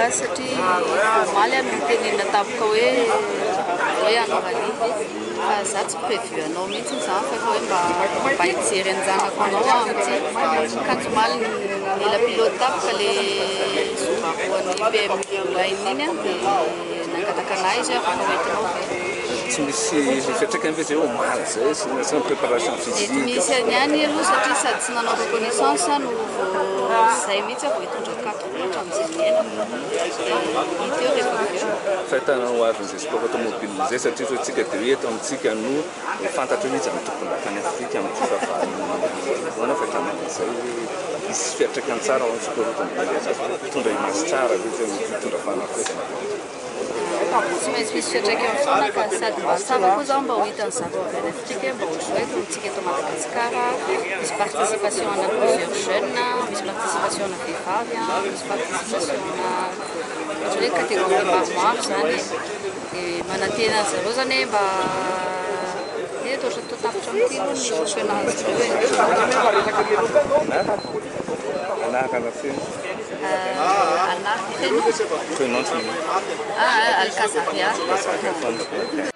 azy satria omaly aho no nitenenina tampoka hoe hoe hanao rallye, fa za tsy prévu hanao mihitsy izany fa efa hoe mba mba hijery an'i-zanako anao aho amin'ity. Kanjo omaly nila pilote tampoka le Subaru an'ny PMU Line iny an, dia nangataka anah izy hoe afaka hoentinao ve. Tsy misy fiantraikany ve zay omaly zay sy ny préparation physique? Mety misy ihany aloha satria sady tsy nanao reconnaissance no vao zay mihitsy aho vao hitondra quatre roues hatramin'izay niainako. Dia hita eo rehefa avy eo. Fahitana ho avin'izay sport automobile izay satria zao tsika dia hoe eto amintsika no fantatra hoe iza no tompondakan'i Afrika amin'ity fahavalon'ny ahoana fahitana an'izay hoe hisy fiantraikany tsara ho an'ny sport automobile hitondra image tsara ve zay mety hitondra fanavaozana ve? Tsy maintsy misy fiantraikany foana ka sady mba tsara koa zao mba ho hitan'ny zareo avy any Afrika hoe mba ohatr'izao eto amintsika eto Madagasikara, misy participation ana plusieurs jeunes, misy participation ana vehivavy, misy participation ana ohatran'ny hoe catégorie maromaro zany e. Dia manantena an'i zareo zany hoe mba hoe toa ohatran'ny toa tapitra amin'ity aloha ny championnat zareo e. Anarana feno. Anarana feno? Prénom tsy Ah, Alcazaria. Alcazaria.